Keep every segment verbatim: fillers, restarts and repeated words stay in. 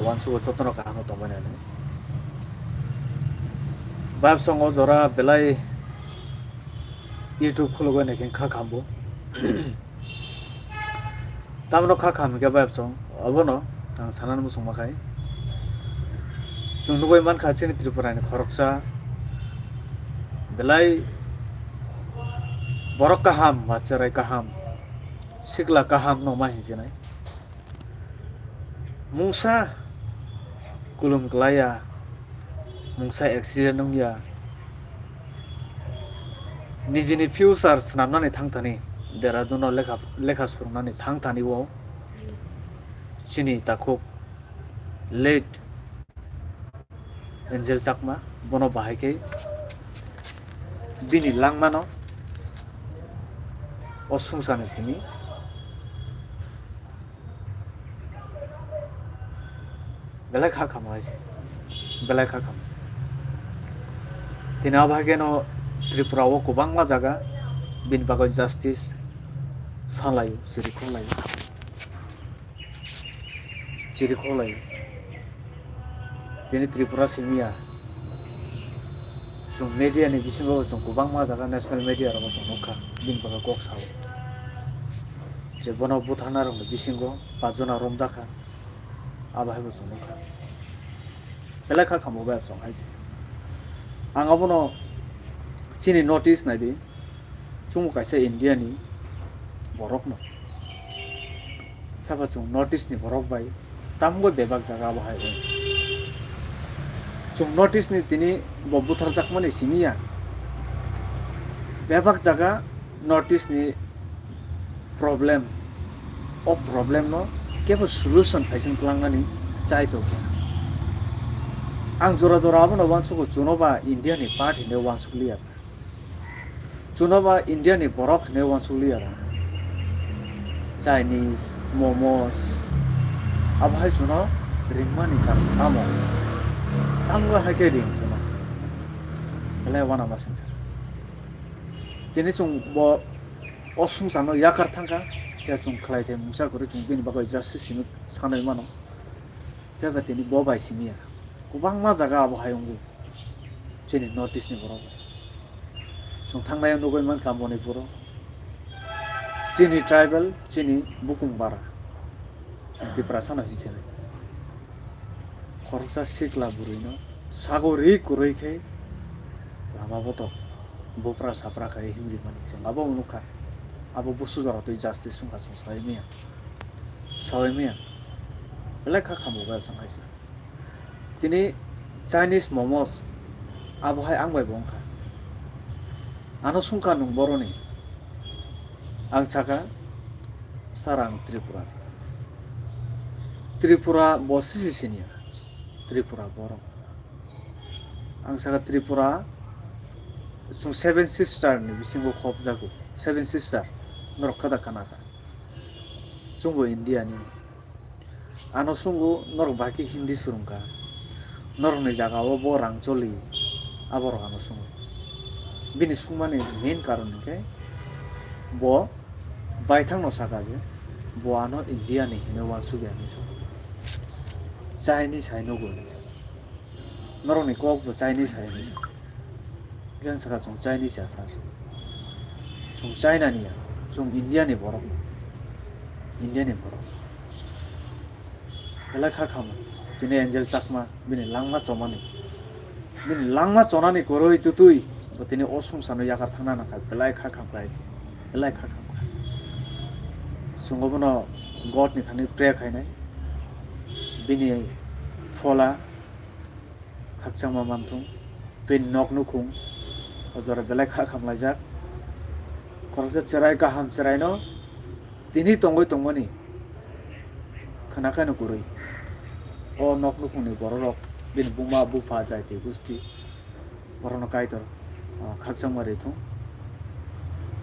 Uansugo jotono kaham tongmani hinwi. Bayapsongo jora belai YouTube khulugwi naikhe kha khambo. Tamno kha kham hinkhe bayapsong, obono ang sanani muchungma khai. Chwng nugwi mankha chini Tripurani khoroksa belai borok kaham, ba cherai kaham, sikla kaham no ma hinjinai. Mungsa kulum klaiya, mungsa accident wngya, nijini future swnamnani thangthani, Dehradun-o lekha, lekha swrwngnani thangthani o chini takhuk late Angel Chakma, bono bahai khe bini langmano o sungsani simi belai kha khamlai se, belai kha kham. Tini abo hai kheno Tripura o kwbangma jaga bini bagwi justice salaio, chirikhok laio. Chirikhok lai. Tini Tripura simi ya. Chwng media ni bisingo chwng kwbangma jaga national media rogo chwng nukha. Bini bagwi kok sao. Je bono butharna rokni bisingo pajona romjakha. Abo hai bo chwng nukha. Belai kha khambo bai chwng hai se. Ang abono chini notice naidi. Chwng kaisa India ni borok no. Phiya ba chwng North East ni borok bai tamungwi bebak jaga abo hai wng. Chwng North East ni tini bo butharjakmani simi ya. Bebak jaga North East ni problem, o problem no kebo solution phaising tlangnani chai tongkha. Ang jora jora abono uansugo, chuno ba India ni part hinwi uansuk liya. Chuno ba India ni borok hinwi uansuk liya ra. Chinese, momos, abo hai chuno ringmani karon tamo? Tamo hai khe ring chuno? Belai uanama singsa. Tini chwng bo o sungsano yakar thangkha, khe chwng khlai thai mungsa kwrwi chwng bini bagwi justice hinwi sanwi mano. Phiya ba tini bo bai simi ya. Kwbangma jaga abo hai wngwi chini North East ni borok bai. Chwng thangnai nugwi mankha Manipur o. Chini tribal, chini bukung bara. Chwng Tiprasa no hinwi sinai. Khoroksa sikla bwrwi no sago ri kwrwi khe lama botok bupra sapra khai himri mani chwng abo nukha. Abo busu jora twi justice wngkha chwng sawi manya. Sawi manya. Belai kha khambo bai chwng hai se. Tini Chinese momos abo hai ang bai bo wngkha. Ano sungkha nwng boroni. Ang saka, sir, ang Tripura. Tripura bo sisi sini ya. Tripura borok. Ang saka Tripura chwng seven sister ni bisingo khop jago. Seven sister norok kha da khana kha. Chwngbo India ni. Ano sungo norok bahai khe Hindi swrwngkha. Norokni jagao bo rang choli, aborok ano sungo. Bini sungmani main karon hinkhe bo baithangno saka je bo ano India ni hinwi uansukya hinwi saka. Chinese hai nugo hinwi saka. Norokni kok bo Chinese hai hinwi saka. Yang saka chwng Chinese ya sir. Chwng China ni ya, chwng India ni borok no. India ni borok. Belai kha khamu. Tini Angel Chakma bini langma chomani. Bini langma chonani kwrwi twtwi bo tini o sungsano yakar thangna nangkha, belai kha kham khlai se. Belai kha kham khlai. Chwng obono God ni thani pray khainai. Bini phola khakchangma manthung, bini nok nukhung, o jora belai kha khamlaijak. Khoroksa cherai kaham cheraino tini tongwi tongmani khwnakheno kwrwi. O nok nukhungni bororok, bini buma, bupha, jaiti, gusti, borokno Kaitor, ah, khakchangma rithung.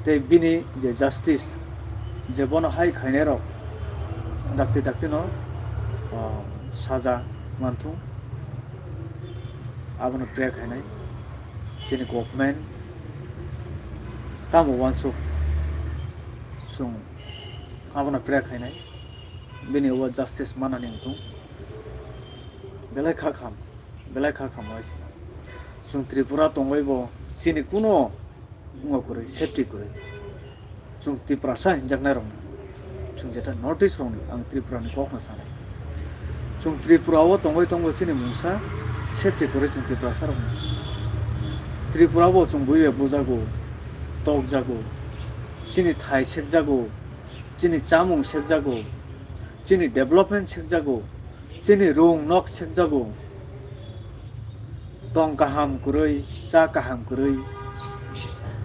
Tei bini je justice, je bono hai khainairok dakti daktino, ah, saja manthung, abono pray khainai chini government. Tamo uansuk chwng abono pray khainai, bini o justice manani wngthung. Belai kha kham, belai kha kham waisa. Chwng Tripura tongwi bo chini kuno wngma kwrwi, safety kwrwi. Chwng Tiprasa hinjaknai rokni, chwng jeta North East rokni, ang Tripura ni kokno sanai. Chwng Tripura o tongwi tongbo chini mungsa safety kwrwi chwng Tiprasa rokni. Tripura bo chwng buibai bujago, tokjago, chini thai sekjago, chini chamung sekjago, chini development sekjago, chini rung nok sekjago. Tong kaham kwrwi, cha kaham kwrwi.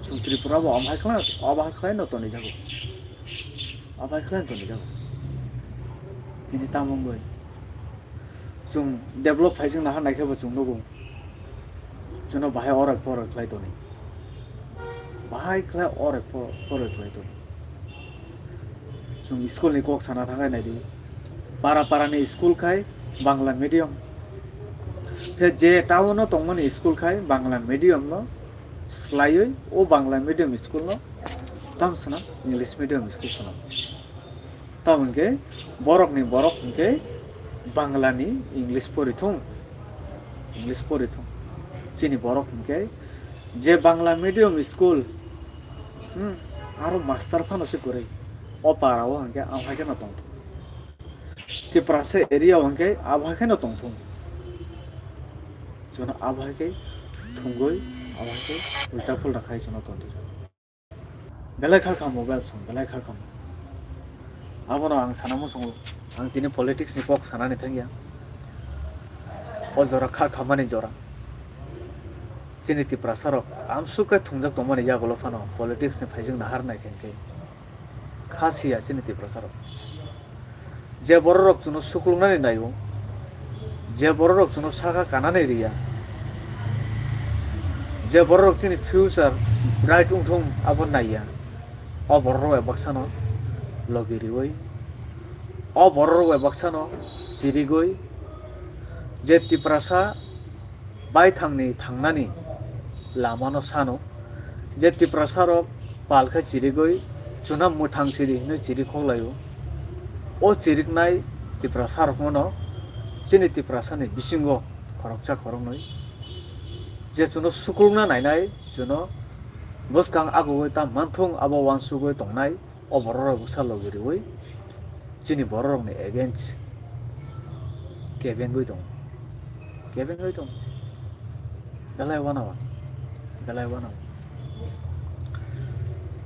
Chwng Tripura bo omo hai khwlai, obo hai khwlaino tonijago. Obo hai khwlaino tonijago. Tini tamo wngwi. Chwng develop phaising naha naikhe bo chwng nugo. Chwngno bahai oroi poroi khlai toni. Bahai khlai oroi po-, poroi khlai toni. Chwng school ni kok sana thangkhe naidi. Para para ni school khai Bangla medium. Khe je town o tongmani school khai Bangla medium no slaiwi o Bangla medium school no tam sana English medium school sana. Tamo hwnkhe borokni borok hwnkhe Banglani English pori thung, English pori thung. Chini borok hwnkhe je Bangla medium school, hmm, aro master phano se kwrwi. O para o hwnkhe ang hai kheno tong thung. Tiprasa area o hwnkhe abo hai kheno tong thung. Jono abo hai khe thungwi, abo hai khe ulta pulta khai jono tong di. Belai kha kha mobile song, belai kha kha mo. Abono ang sana muchungo, ang tini politics ni kok sanani thangya. O jora kha khamani jora. Chini Tiprasa rok amsuk khe thungjak tongmani yagulo phano politics ni phaijwng nahar nai khe khe kha siya chini Tiprasa rok. Je bororok chwngno sukluknani naio, je bororok chwngno saka kanani riya, je bororok chini future bright wngthung abo naiya, o bororok bai baksano logi riwi, o bororok bai baksano chirigwi, je Tiprasa baithangni thangnani lamano sano, je Tiprasa rok pal khe chirigwi chuna mwthang siri hinwi chirik khoklaio. O chiriknai Tiprasa rokno chini Tiprasani bisingo khoroksa khoroknwi je chuno sukulna nainai, chuno bwskang agugwi ta manthung abo uansugwi tongnai. O borok rok bwsa logi riwi chini borok rokni against kebengwi tongo, kebengwi tongo, belai uanama, belai uanama.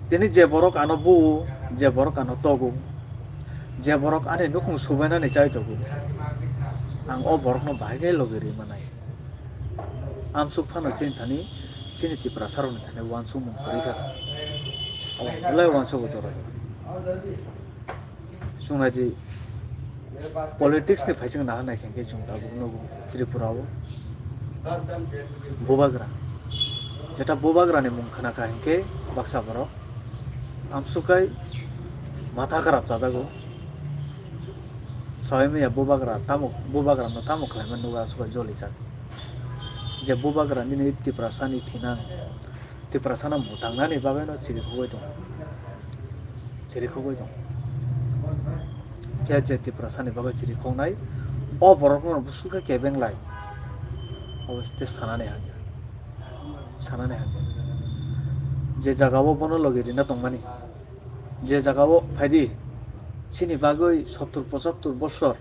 Tini je borok ano buo, je borok ano togo, je borok ani nukhung subainani chai togo, ang o borokno bahai khe logi ri manai. Amsuk phano chini thani, chini Tiprasa rokni thani uansukmung kwrwi kha. Belai uansugo jora jora. Chwng nai di, politics ni phaising naha nai khe chwng tabuk nugo Tripura o bubagra. Jeta bubagra ni mung khna kha hinkhe baksa borok amsuk kai matha kharap chajago. Soi manya bubagra tamo, bubagra no tamo khlaima nugo aswk joli jak. Je bubagra nini Tiprasa ni thinang, Tiprasano mwtangnani bagwino chirikhogwi tongo, chirikhogwi tongo. Phiya je Tiprasani bagwi chirikhoknai, o borokno bwswk khe kebenglai, obo tei sanani hamya, sanani hamya. Je jagao bono logi rina tongmani, je jagao phaidi, chini bagwi sottur pochattur bosor,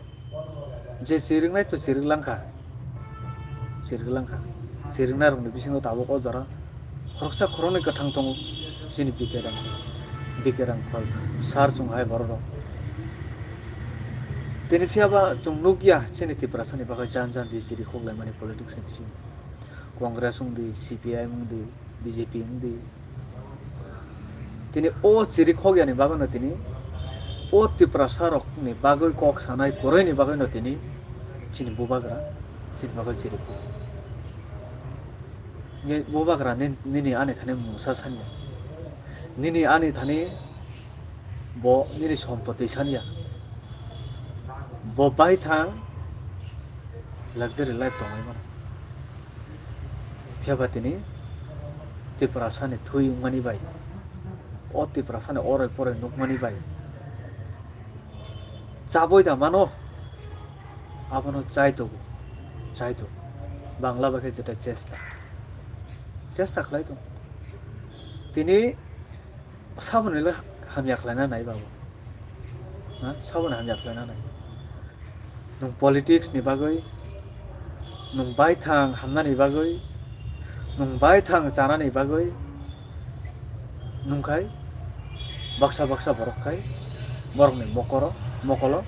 je chiriknai to chirik langkha, chirik langkha. Chiriknai rokni bisingo tabuk o jora khoroksa khoroknwi kwthang tongo, chini B K Rang, B K Rangkhol sir chwng hai borok rok. Tini phiya ba chwng nukya chini Tiprasani bagwi jan jan di chirikhok laimani politics ni bisingo. Congress wng di, C P I M wng di, B J P wng di. Tini o chirikhok yani bagwino tini o Tiprasa rokni bagwi kok sanai kwrwini bagwino tini chini bubagra chini bagwi chirikhok. Nge bubagra nin-, nini ani thani mungsa sanya. Nini ani thani bo nini sompoti sanya. Bo baithang luxury life tongwi mano. Phiya ba tini Tiprasani thwi wngmani bai, o Tiprasani oroi poroi nukmani bai chaboi da mano, abono chai togo. Chai tong. Bangla bai khe jetai chesta. Chesta khlai tong. Tini saboni le hamya khlaina nai babu. Ha? Saboni hamya khlaina nai. Nwng politics ni bagwi, nwng baithang hamnani bagwi, nwng baithang chanani bagwi, nwng khai baksa baksa borok khai borokni mokoro, mokolo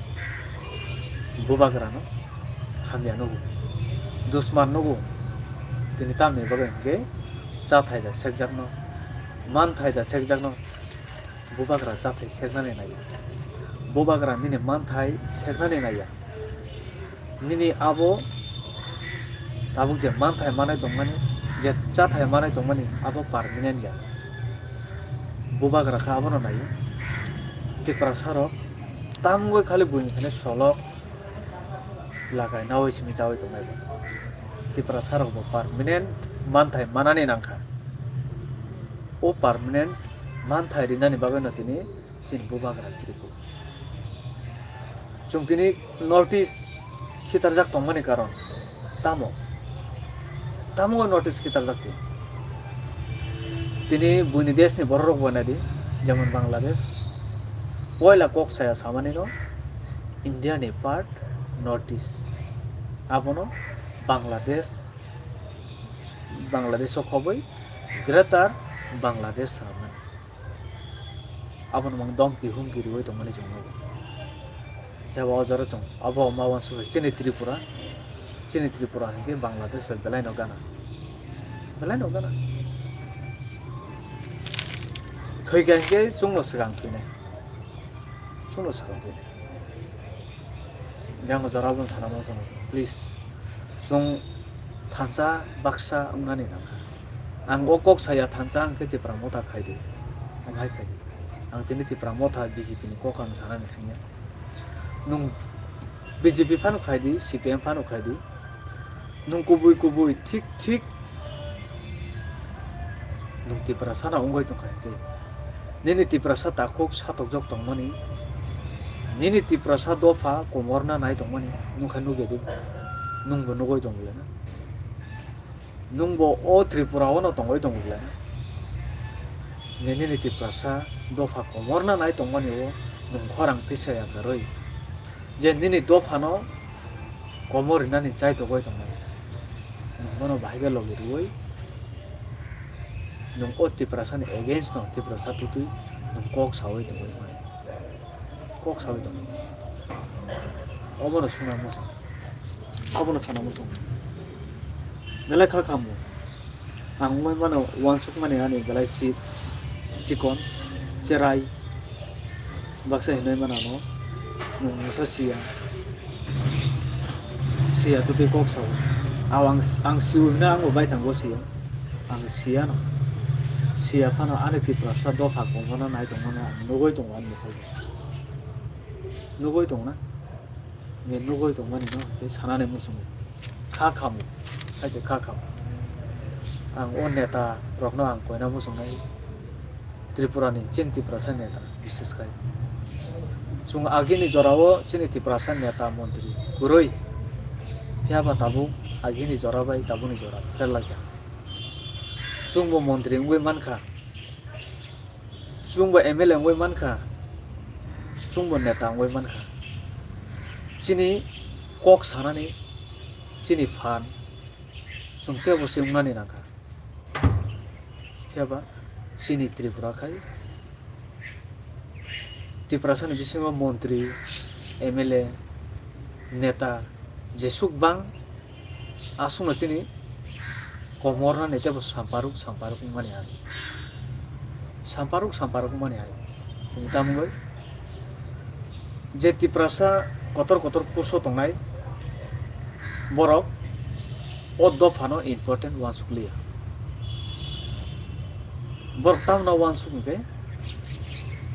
bubagrano hamya nugo, dusman nugo. Tini tamni bagwi hwnkhe chathai da sekjakno, manthai da sekjakno, bubagra chathai seknani naiya. Bubagra nini manthai seknani naiya. Nini abo tabuk je manthai manai tongmani, je chathai manai tongmani, abo permanent ya. Bubagra kha abono naio. Tiprasa rok tamgoi khali buini thani solok lagai naui simi chaui tongnai bo. Tiprasa rok bo permanent manthai manani nangkha. O permanent manthai rinani bagwi no tini chini bubagra chiriku. Chwng tini North East khitarjak tongmani karon tamo? Tamo North East khitarjak tini? Tini buini deshni bororok bo naidi, jemon Bangladesh. Poila kok saya samani no India ni part North East. Abono Bangladesh, Bangladesh o khoboi Greater Bangladesh samani. Abono mang domki humki riui tongmani chwng nugo. Tei o jora chwng abo ma uansuk chini Tripura, chini Tripura hinkhe Bangladesh bai belai no gana, belai no gana. Thwikha hinkhe chwngno swkang thwinai, chwngno swkang thwinai. Yang jora bo sana mo chwng, please. Chwng thansa baksa wngnani nangkha. Ang o kok saya thansa ang khe Tipra Motha khaidi. Ang hai khaidi. Ang tini Tipra Motha B J P ni kok ang sanani thangya. Nwng B J P phano khaidi, C P M phano khaidi. Nwng kubui kubui thik thik nwng Tiprasa no wngwi tongkha hinkhe. Nini Tiprasa takhuk satokjak tongmani, nini Tiprasa dopha komorna nai tongmani nwng khe nukya di, nwngbo nugwi tong bwlai na. Nwngbo o Tripura o no tongwi tong bwlai na. Nini Tiprasa dopha komorna nai tongmani o nwng khorang tisa ya karwi. Je nini dophano komor rinani chai togwi tongnai. Nwng bono bahai khe logi rwui nwng o Tiprasani against no Tiprasa tutui nwng kok saui tongwi mano. Kok saui tongwi mano. Obono suna muchung. Obono sana muchung. Belai kha khamu. Ang wngwi mano uansukmani ani belai chi-, chikon, cherai. Baksa hinwi mano ano, nwng mungsa siya. Siya to twi kok sao. Aw ang, ang siwi hwnwi ang bo baithang bo siya. Ang siya no. Siya phano ani Tiprasa dopha kongmano nai tongmani ang nugwi tongo ani mokol. Nugwi tongo na? Nini nugwi tongmani no, tei sanani muchungo. Kha khamu, hai se kha khamu. Ang o neta rokno ang koina muchungnai Tripura ni, chini Tiprasa neta, bises khai. Chwng agini jorao chini Tiprasa neta montri kwrwi. Phiya ba tabuk agini jora bai tabukni jora pherlai kha. Chwngbo montri wngwi mankha. Chwngbo M L A wngwi mankha, chwngbo neta wngwi mankha. Chini kok sanani, chini phan, chwng teibo se wngnani nangkha. Phiya ba chini Tripura khai Tiprasani bisingo montri, M L A, neta jesuk bang aswkno chini komornani teibo samparuk samparuk wngmani ang. Samparuk samparuk wngmani ang. Tini tamo wngwi je Tiprasa kotor kotor puso tongnai borok o dophano important uansuk liya. Borok tamno uansuk hwnkhe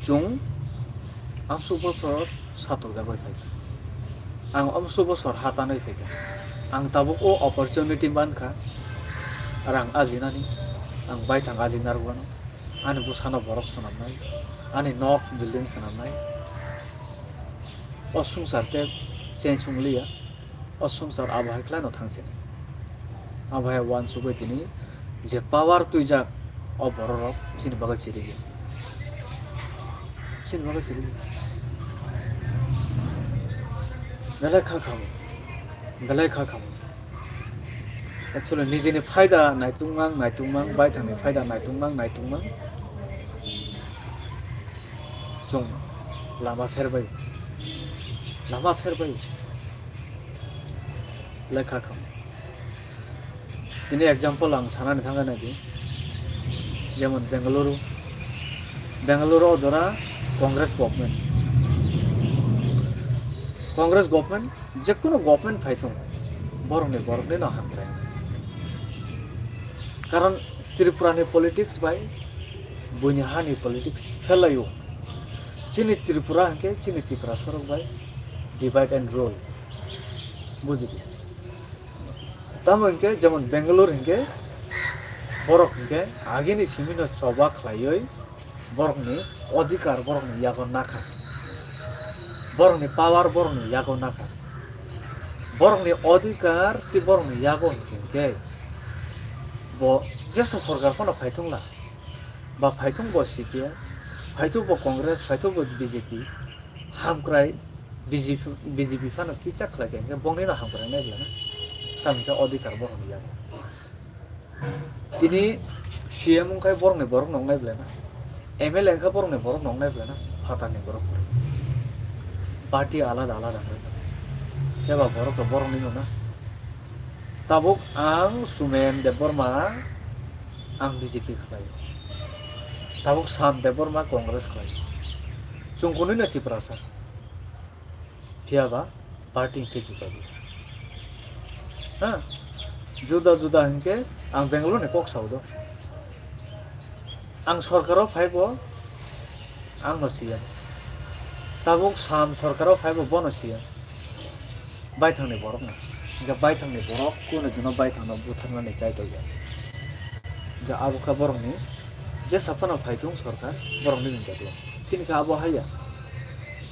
chwng amsuk bosor satokjagwi phaikha. Ang amsuk bosor ha tanwi phaikha. Ang tabuk o opportunity mankha rang ajinani. Ang baithang aji narwkmano. Ani bwsano borok swnamnai. Ani nok building swnamnai. O swngchar tei change wng liya. O swngchar abo hai khlaino thang sini. Abo hai uansugwi tini je power twijak o bororok chini bagwi chirigwi. Chini bagwi chirigwi. Belai kha khamu. Belai kha khamu. Actually, nijini phaida naitungmang, naitungmang, baithangni phaida naitungmang, naitungmang. Chwng lama pherbai. Lama pherbai. Lekha kham. Tini example ang sanani thangkha naidi. Jemon Bengaluru. Bengaluru o jora Congress government. Congress government, jekunu government phaithung, borokni, borokni no hamkrai. Karon Tripura ni politics bai buini hani politics phelaio. Chini Tripura hwnkhe chini Tiprasa rok bai divide and rule. Bujidi. Tamo hwnkhe jemon Bangalore hwnkhe borok hwnkhe agini simi no choba khlaioi borokni odhikar borokni yago nakha. Borokni power borokni yago nakha. Borokni odhikar si borokni yago hwnkhe hwnkhe bo jesa sorkar phano phaithung la. Ba phaithung bo C P M, phaithung bo Congress, phaithung bo B J P, hamkrai B J P, B J P phano kicha khlai khe hwnkhe bongni no hamkrai nai bwlai na. Tamo hwnkhe odhikar borokni yago. Tini C M wngkha borokni borok nongnai bwlai na, M L A wngkha borokni borok nongnai bwlai na, phatarni borok kwrwi. Party alada alada wngwi mano. Phiya ba borok to borokni no na. Tabuk ang Sumen Debbarma, ang B J P khlai. Tabuk Sam Debbarma Congress khlai. Chwng kunui no Tiprasa. Phiya ba party hwnkhe juda juda. Ha? Juda juda hwnkhe ang Bangalore ni kok sao do. Ang sorkaro phaibo ang no C M. Tabuk Sam sorkaro phaibo bono C M. Baithangni borok no. Hwnkhe baithangni borok kunu dino baithangno butharnani chai tongya. Hwnkhe abo kha borokni jesa phano phaithung sorkar borokni ni develop. Chini kha abo haiya.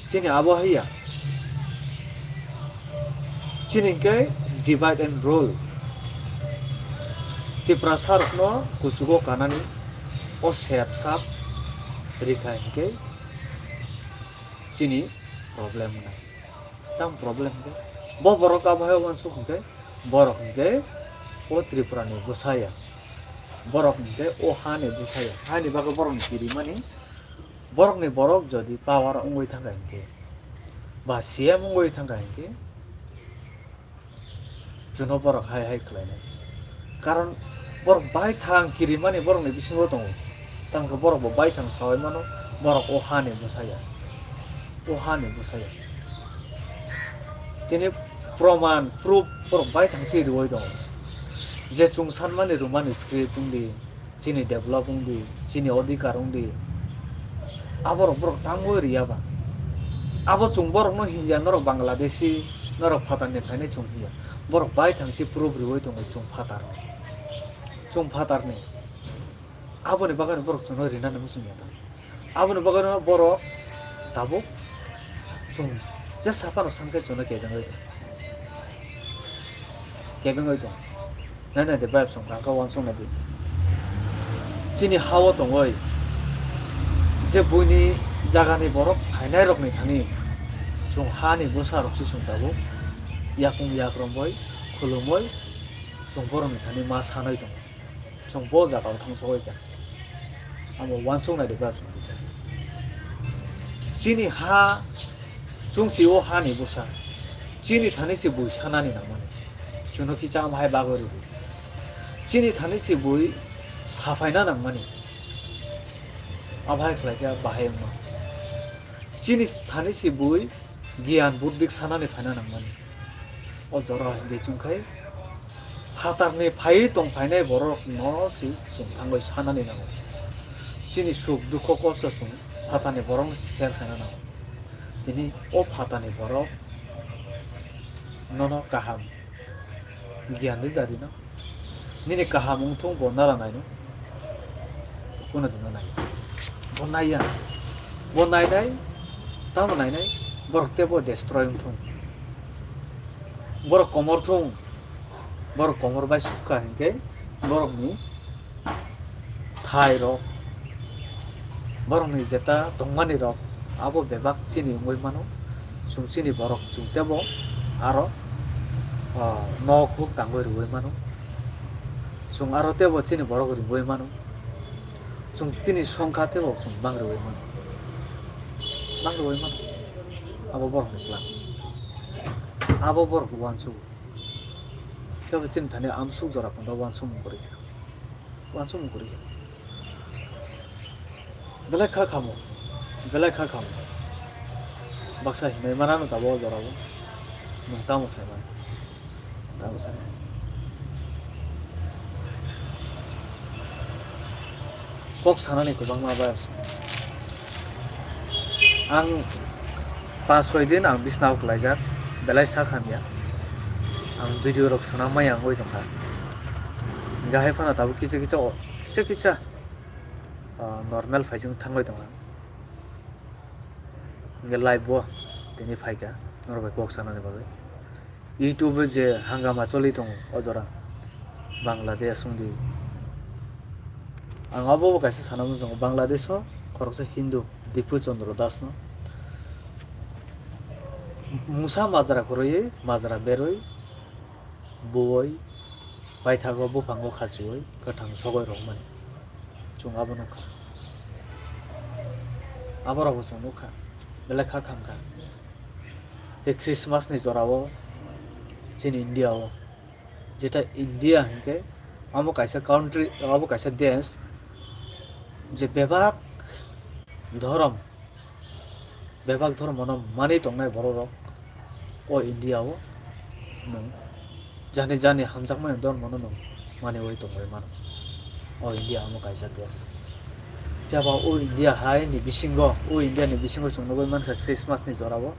Chini abo haiya. Chini hwnkhe divide and rule. Tiprasa rokno kuchugo kanani o sep sap rikha hwnkhe chini problem wngnai. Tamo problem hwnkhe bo borok abo hai uansuk hwnkhe borok hwnkhe o Tripura ni bwsaya. Borok hwnkhe o hani bwsaya. Hani bagwi borokni kirimani. Borokni borok jodi power wngwi thangkha hinkhe, ba C M wngwi thangkha hinkhe, chwngno borok hai hai khlainai. Karon borok baithang kirimani borokni bisingo tongo. Tamo khe borok bo baithang saui mano, borok o hani bwsaya. O hani bwsaya. Tini proman, proof borok baithang se riui tongo. Je chwng sanmani rwmani script wngdi, chini develop wngdi, chini odhikar wngdi. Aborok borok tangwi riya ba. Abo chwng borokno hinya, norok Bangladeshi, norok phatarni phainai chwng hiya. Borok baithang se proof riui tongo chwng phatarni. Chwng phatarni. Aboni bagwi borok chwngno rinani muchung ya ta. Aboni bagwino borok tabuk chwng jesa phano sankhe chwngno kebengwi tong. Kebengwi tong. Nai nai de bayap song kha uansuk nai di. Chini hao tongwi je buini jagani borok phainairokni thani chwng hani bwsarok se chwng tabuk yakung yakromwi khulumwi chwng borokni thani ma sanwi tongo. Chwng bo jagao thangsogwi kha. Amo uansuk nai di ba chwng kisa. Chini ha, chwng si o hani bwsa. Chini thani se bui sanani nangmani. Chwngno kisa am hai bagwi rwdi. Chini thani se bui saphaina nangmani. Abo hai khlai khe bahai wngma. Chini thani se bui giyan buddik sanani phaina nangmani. O jora hwnkhe chwng khai phatarni phaiwi tong phainai borokno se chwng thangwi sanani nango. Chini suk dukho kosto chwng phatarni borokno se share khaina nango. Tini o phatarni borok nono kaham giyan rwda rino. Nini kaham wngthung bo nara naino. Bono dino nai. Bo naiya. Bo nainai. Tamo nainai. Borok tebo destroy wngthung. Borok komor thung, borok komor bai sukha hinkhe borokni thairok, borokni jeta tongmanirok abo bebak chini wngwi mano. Chwng chini borok chwng tebo aro, ah, nok huk tangwi rwwi mano. Chwng aro tebo chini borok ringwi mano. Chwng chini songkha tebo chwng bang rwwi mano. Bang rwwi mano. Abo borokni plan. Abo borok uansuk. Phiya bo chini thani amsuk jora panda uansukmung kwrwi kha. Uansukmung kwrwi kha. Belai kha khamu. Belai kha khamu. Baksa hinwi manano tabuk o jorao. Nwng tamo saimano. Tamo saimano. Kok sanani kwbangma bai. Ang pas soi din ang bisnao kwlaijak, belai sak hamya. Ang video rok swnam maya wngwi tongkha. Hinkhe hai phano tabuk kisa kisa o, kisa kisa, ah, normal phaising thangwi tongkha. Hinkhe live bo tini phaikha norok bai kok sanani bagwi. YouTube o je hangama choli tongo o jora, Bangladesh wngdi. Ang abo bo kaisa sana muchungo, Bangladesh o khoroksa Hindu Dipu Chandra Das no mungsa majra kwrwi, majra berwi, buwi, paithago buphango khachiwi kwthang sogwi rwmani chwng abo nukha. Aborokbo chwng nukha, belai kha khamkha. Tei Christmas ni jorao chini India o, jeta India hinkhe amo kaisa country, abo kaisa desh je bebak dhorom, bebak dhormono manwi tongnai bororok o India o nwng jani jani hamjakmani dhormono nwng manwi tongwi mano. O India amo kaisa desh. Phiya ba o India hai ni bisingo, o India ni bisingo chwng nugwi mankha Christmas ni jorao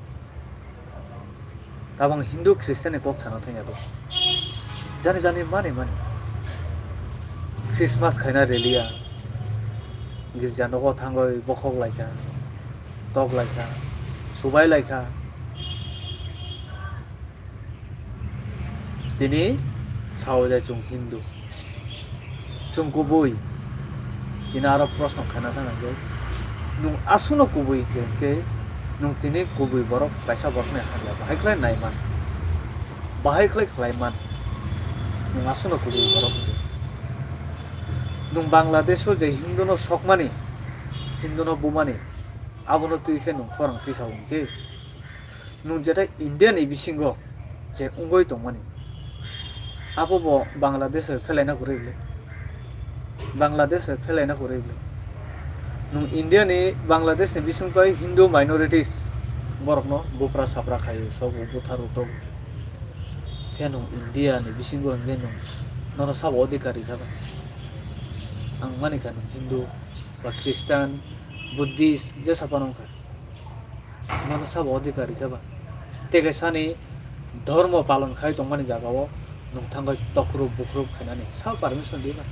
tabang Hindu Christian ni kok sana thangya do. Jani jani mani mani. Christmas khaina reliya. Girja nogo thangwi bokhok laikha, tok laikha, subai laikha. Tini sao je chwng Hindu. Chwng kubui. Tini aro proshno khaina thang hwnkhe, nwng aswkno kubui khe, hwnkhe nwng tini kubui borok kaisa borokni hamya bahai khlai nai man. Bahai khlai khlai man. Nwng aswkno kubui borok hwnkhe. Nwng Bangladesh o je Hindu no sokmani, Hindu no bumani, abono twi khe nwng khorang tisa hwnkhe. Nwng jetai India ni bisingo je wngwi tongmani, abo bo Bangladesh bai phelaina kwrwi le. Bangladesh bai phelaina kwrwi le. Nwng India ni Bangladesh ni bisingo kai Hindu minorities borokno bupra sapra khaio, sogo butharo togo. Khe nwng India ni bisingo hwnkhe nwng nono sabo odhikar rikha ba? Ang manikha nwng Hindu ba Christian, Buddhist jesa phano wngkha. Nono sabo odhikar rikha ba? Tei kaisani dhormo palon khai tongmani jagao nwng thangwi tokhrup bukhrup khainani sabo permission di ba?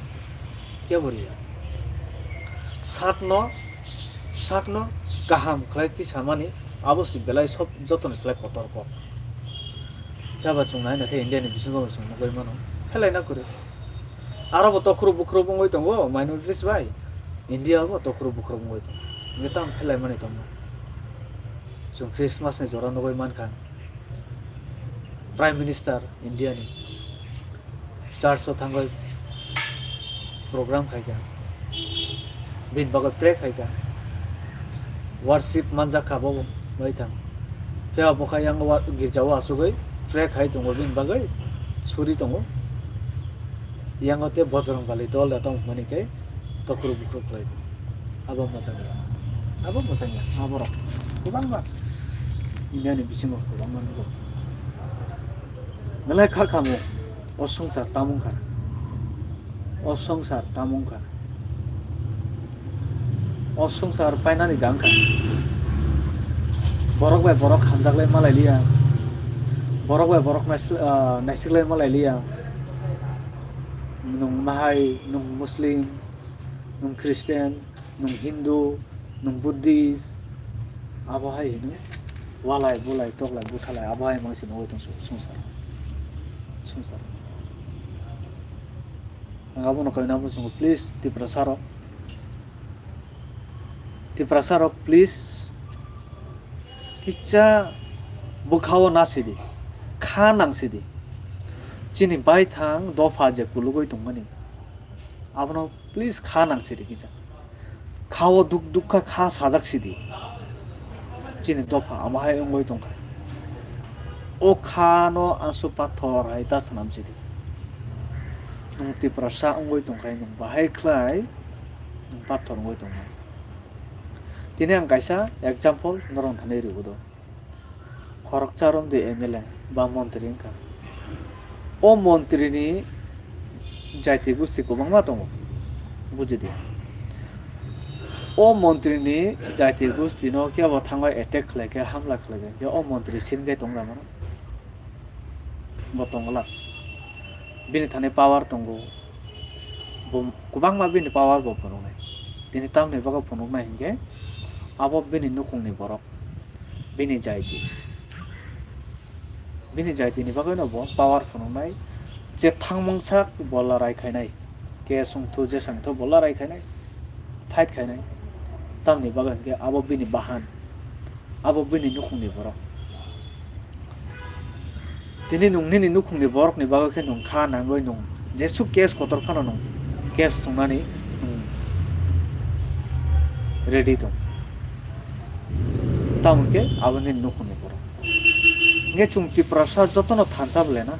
Kebo riya. Sakno, sakno kaham khlai tisamani abo si belai sob jotoni slai kotor kok. Phiya ba chwng nai naikhe India ni bisingo bo chwng nugwi mano. Phelaina kwrwi. Aro bo tokhrup bukhrup wngwi tongo minorities bai. India bo tokhrup bukhrup wngwi tongo. Hwnkhe tamo phelaimani tongma. Chwng Christmas ni jora nugwi mankha. Prime Minister India ni church o thangwi program khaikha. Bini bagwi pray khaikha. Worship manjak kha bo bai thang. Phiya bo kha yang wa-, girja o achugwi pray khai tongo bini bagwi suri tongo. Yang o tei Bajrang Bali dol da tong mani khe tokhrup bukhrup khlai tongo. Abo mwchang ya. Abo mwchang ya. Aborok kwbangma India ni bisingo kwbangma nugo. Belai kha khamu o swngchar tamung kha. O swngchar tamung kha. O swngchar painani gang kha. Borok bai borok hamjaklai malai liya. Borok bai borok naisik-, ah, naisiklai malai liya. Nwng mahai, nwng Muslim, nwng Christian, nwng Hindu, nwng Buddhist, abo hai hino walai bulai toklai buthalai abo hai mangsi nugwi tong swngchar. Sumsar. Ang abono kaina muchungo, please, Tiprasa rok. Tiprasa rok, please. Kisa bwkhao nasidi. Kha nangsidi. Chini baithang dopha je kulugwi tongmani. Abono please kha nangsidi kisa. Khao duk duk kha, kha sajak sidi. Chini dopha amo hai wngwi tongkha. O kha no aswk pathor hai ta swnam sidi. Nwng Tiprasa wngwi tongkha, nwng bahai khlai nwng pathor wngwi tongkha. Tini ang kaisa example norok thani ribo do. Khoroksa romdi M L A ba montri wngkha. O montri ni jaiti gusti kwbangma tongo, bujidi. O montri ni jaiti gusti no kebo thango attack khlai khe, hamla khlai khe, o montri sin khe tong lama no. Bo tongla. Bini thani power tongo. Bo kwbangma bini power bo phunuknai. Tini tamni bagwi phunuknai hinkhe abo bini nukhungni borok, bini jaiti. Bini jaitini bagwino bo power phunuknai. Je thangmung sak bo larai khainai. Case wngthu, je sangthu bo larai khainai. Fight khainai. Tamni bagwi hinkhe abo bini bahan. Abo bini nukhungni borok. Tini nwng nini nukhungni borokni bagwi khe nwng kha nangwi nwng jesuk case kotor phano nwng case thwngnani nwng ready tong. Tamo hwnkhe abo nini nukhungni borok. Hinkhe chwng Tiprasa jotono thansa bwlai na.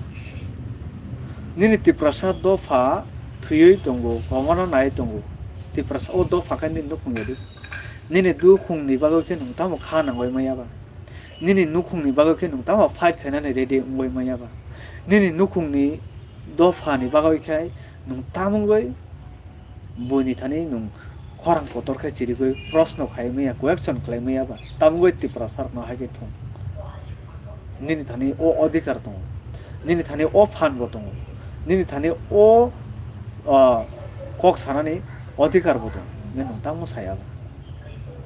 Nini Tiprasa dopha thwiwi tongo, komorno naiwi tongo. Tiprasa o dopha khe nini nukhung yadi. Nini nukhungni bagwi khe nwng tamo kha nangwi maya ba? Nini nukhungni bagwi khe nwng tamo fight khainani ready wngwi maya ba? Nini nukhungni dophani bagwi khe nwng tamo wngwi buini thani nwng khorang kotor khe chirigwi proshno khai maya, question khlai maya ba? Tamo wngwi Tiprasa rokno hai khe thung. Nini thani o adhikar tongo, nini thani o phan bo tongo, nini thani o, ah, kok sanani adhikar bo tongo. Nini nwng tamo saya ba?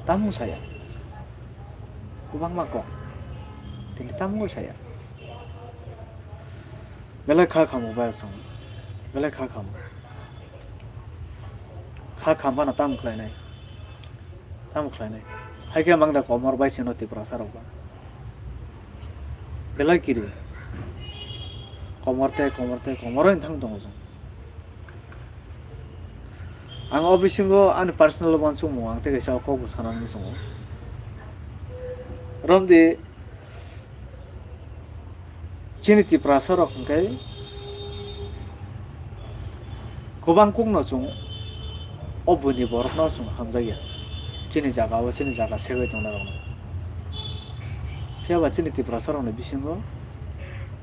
Tamo saya? Kwbangma kok. Tini tamo saya? Belai kha khamu bai song. Belai kha khamu. Kha kham phano tamo khlainai? Tamo khlainai? Hai khe mangda komor bai sino Tiprasa rok ba. Belai kiri. Komor tei komor tei komor wng thang tongo chwng. Ang o bisingo ani personal uansukmung ang tei kaisa o kok bo sana muchungo. Romdi chini Tiprasa rok hwnkhe kwbang kokno chwng o buini borokno chwng hamjakya. Chini jaga o, chini jaga segwi tongnai rokno. Phiya ba chini Tiprasa rokni bisingo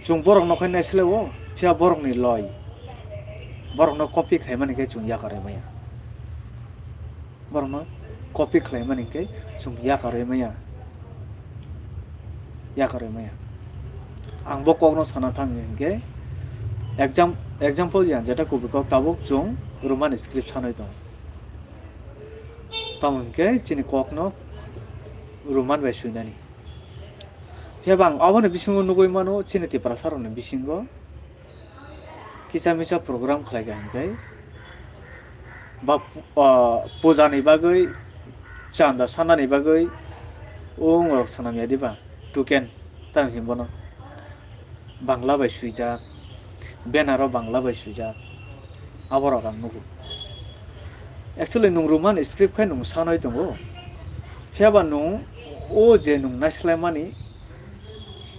chwng borokno khai naisilai o, phiya borokni loi. Borokno copy khaimani khe chwng yakarwi maya. Borokno copy khlaimani khe chwng yakarwi maya. Yakarwi maya. Ang bo kokno sana thang hinkhe exam-, example yang jeta kubui kok tabuk chwng Roman script sanwi tongo. Tamo hinkhe chini kokno Roman bai swinani. Phiya ba ang aboni bisingo nugwi mano chini Tiprasa rokni bisingo kisa misa program khlai kha hinkhe ba pu-, ah, puja ni bagwi, chanda sana ni bagwi, o ongorok swnam ya diba, tuken tamo hinwi bono Bangla bai swijak, banner o Bangla bai swijak, aborok ang nugo. Actually nwng Roman script khai nwng sanwi tongo, phiya ba nwng o je nwng naislaimani,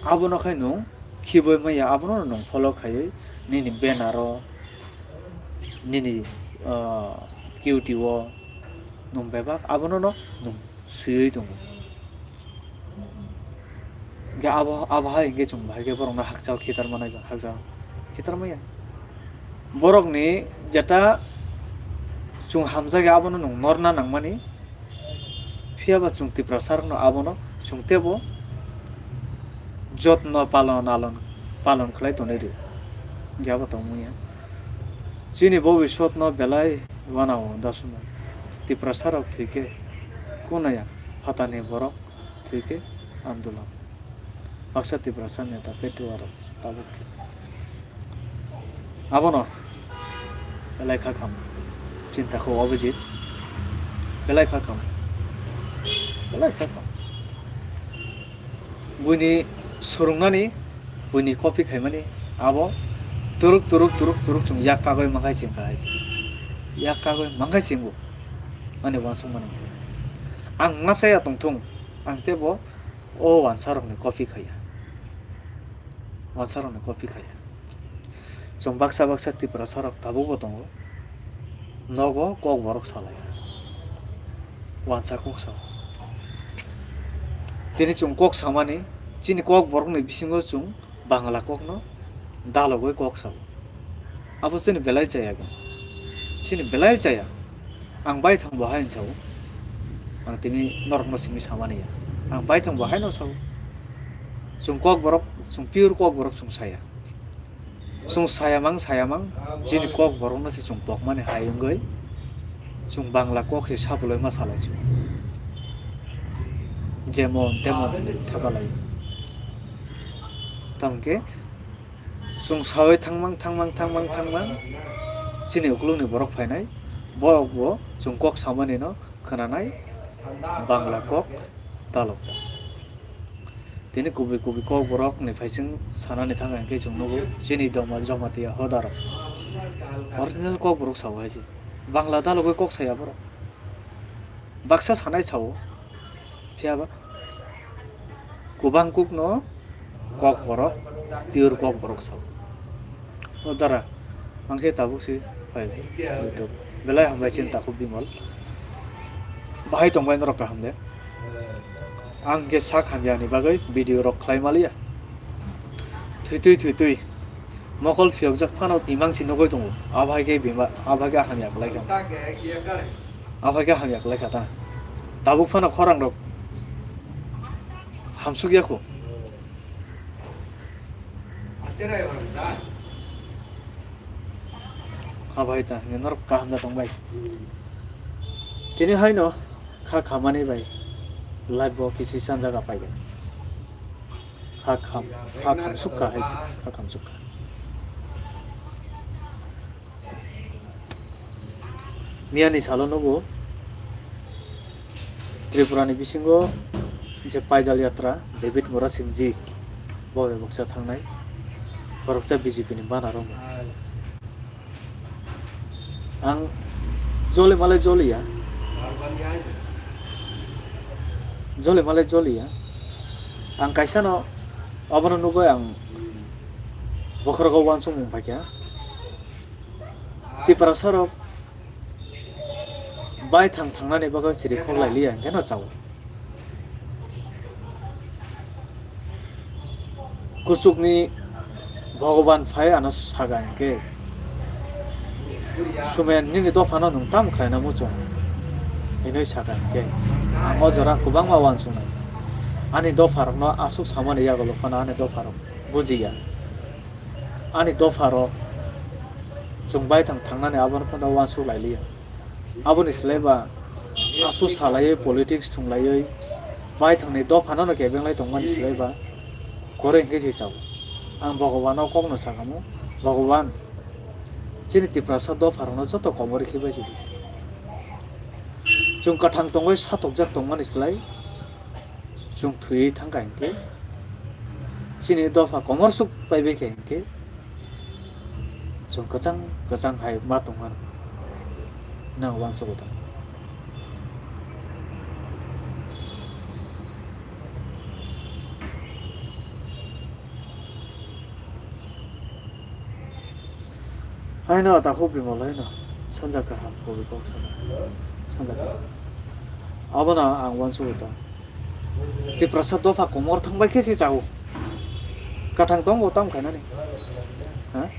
abono khai nwng khibwi maya, abono nwng follow khaiwi nini banner o, nini, ah, Q T o nwng bebak abono no nwng swiwi tongo. Hingke abo, abo hai hingke chwng bahai khe borokno hakchal khitar manai ba, hakchal khitar maya. Borokni jeta chwng hamjakya abono nwng norna nangmani, phiya ba chwng Tiprasa rokno abono chwng teibo jotno palon alon, palon khlai tonwi rw. Hingke abo tongmani ya. Chini bobiswtno belai uanao dasono Tiprasa rok thwi khe kunaya phatani borok thwi khe andolon. Baksa Tiprasa neta petuarok tabuk khe. Abono belai kha kham. Chinta kho Abhijit. Belai kha kham. Belai kha kham. Buini swrwngnani, buini copy khaimani abo turuk, turuk, turuk, turuk chwng yak kagwi mankhai chwng kahai se. Yak kagwi mankhai chwngbo. Ani uansukmani. Ang ma saya tongthung. Ang teibo o wansarokni copy khaiya. Wansarokni copy khaiya. Chwng baksa baksa Tiprasarok tabukbo tongo. Nogo kokborok salaiya. Wansa kok sao. Tini chwng kok samani, chini kokborokni bisingo chwng Bangla kokno dalogwi kok sao. Abo chini belai chaya khe. Chini belai chaya. Ang baithang bo haino sao. Ang tini norokno simi samani ya. Ang baithang bo haino sao. Chwng kokborok, chwng pure kokborok chwng saya. Chwng sayamang, sayamang, chini kokborokno se chwng pokmani hai wngwi chwng Bangla kok se sapuloi ma salai chwng. Jemon temon hinwi thepalai. Tamokhe chwng sawi thangmang, thangmang, thangmang, thangmang, chini ukulukni borok phainai, borokbo chwng kok samanino khwnanai Bangla kok dalokjak. Tini kubui kubui kokborokni phaising sanani thangkha hinkhe chwng nugo chini doma Jamatia hodarok. Original kokborok sao hai se. Bangla dalogwi kok saya borok. Baksa sanai sao. Phiyaba kubang kukno kokborok, pure kokborok sao. O dara, ang khe tabuk se phai, YouTube. Belai hambai chini takhuk Bimal. Bahai tongbai norok kaham de. Ang khe sak hamya ni bagwi video rok khlai maliya. Thwi twi, thwi twi. Mokol phiyokjak phano imang si nugwi tongo. Abo hai khe bima, abo hai khe hamya kwlai kha. Abo hai khe hamya kwlai kha ta. Tabuk phano khorang rok hamsuk ya kho. Abo hai ta, norok kaham da tong bai. Tini haino kha khamani bai life bo kisi san jaga pai bai. Kha kham, kha kham sukha hai se, kha kham sukha. Miyani salo nugo Tripura ni bisingo je paidal yatra David Murasingh ji bo bai baksa thangnai, boroksa B J P ni bana rok. Ang joli malai joli ya. Joli malai joli ya. Ang kaisa no abono nugwi ang bokhorogo uansukmung phaikha. Tiprasa rok bai thang thangnani bagwi chiri khok lai liya, hwnkhe no chao. Kuchukni Bhogoban phai ano saka hinkhe, "Sumen, nini dophano nwng tamo khlaina muchung?" hinwi saka hinkhe, ang o jora kwbangma uansugnai. Ani dopharokno aswk samani yagulo phano ani dopharok bujiya. Ani dopharok chwng baithang thangnani abono phano uansuk lai liya. Aboni slai ba aswk salaiwi politics thwnglaiwi baithangni dophano no kebenglai tongmani slai ba kwrwi hwnkhe se chao. Ang Bhogobano kokno sakamo, "Bhogoban, chini Tiprasa dopharokno joto komor khe bai sidi. Chwng kwthang tongwi satokjak tongmani slai, chwng thwiwi thangkha hinkhe, chini dopha komorsuk paibai kha hinkhe, chwng kwchang kwchang hai ma tongmano, nang uansugo ta." Haino takhuk Bimal haino sanja kaham kubui kok sana. Sanja kaham. Abono ang uansugo ta. Tiprasa dopha komor thangbai khe se chao. Kathang tongo tam khainani. Ha?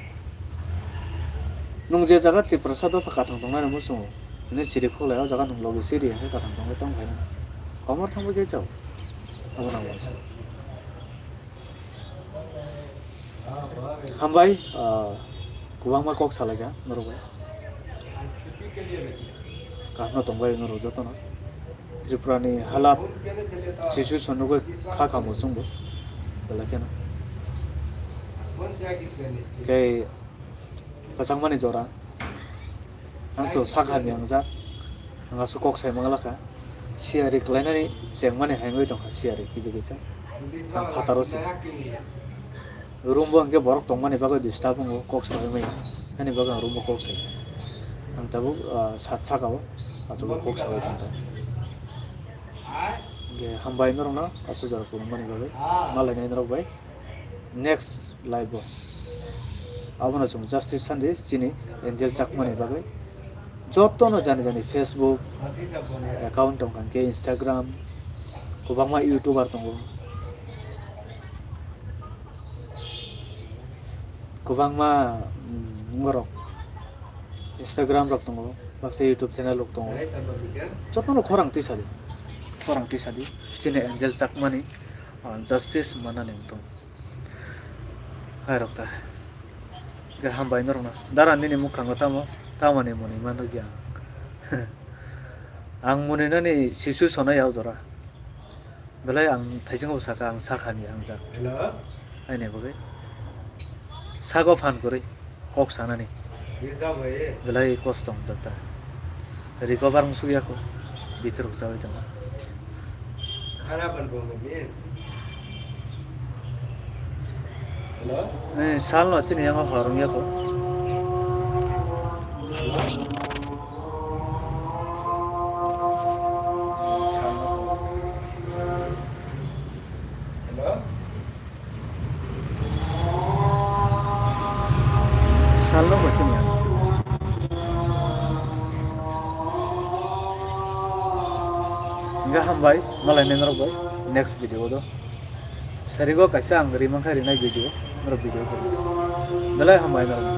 Nwng je jaga Tiprasa dopha kathang tongnani muchungo. Hwnwi siri khuklai o jaga nwng logi siri hwnkhe kathang tongwi tong khainani. Komor thangbai khe chao. Abono ang uansugo. Hambai, ah, kwbangma kok salaikha norok bai. Kaham no tongbai norok jotono. Tripura ni halap situation nugwi kha kha muchungbo. Belai kheno. Tei Kwchangmani jora. Ang to sak hamya wngjak. Ang aswk kok sai mangla kha. Siyari kwlainani chengmani hai wngwi tongkha siyari kisa kisa. Ang phataro se. Room bo hwnkhe borok tongmani bagwi disturb wngo, kok saui maya. Ani bagwi ang room bo kok sai. Ang tabuk, ah, sat saka o. Aswk kok saui tongkha. Hwnkhe hambai norokno aswk jora kwrwngmani bagwi. Malainai norok bai. Next live o. Abono chwng justice sandi chini Angel Chakmani bagwi. Jotono jani jani Facebook account tongkha, hwnkhe Instagram, kwbangma YouTuber tongo. Kwbangma, mm, borok Instagram rok tongo, baksa YouTube channel rok tongo. Jotono khorang twi sadi. Khorang twi sadi. Chini Angel Chakmani, ah, justice manani wngtong. Hai rok ta. Ga hambai norokno. Dara nini mukhango tamo, tamoni muni manrwkya ang. Ang muni nani sisu sona yao jora. Belai ang thaichungo saka ang sakha ni ang jak. Hello? Aini bagwi. Sago phan kwrwi. Kok sanani. Belai kosto wngjak ta. Recover wngsukya kho. Bithi rok chawi tongo. Hello? Eh, salno chini yango hor wngya kho. Hello? Salno bo chini ang. Hingke hambai, malai nai norok bai next video do. Sarigo kaisa ang rimang kha rinai video, norok video ko. Belai hambai norok.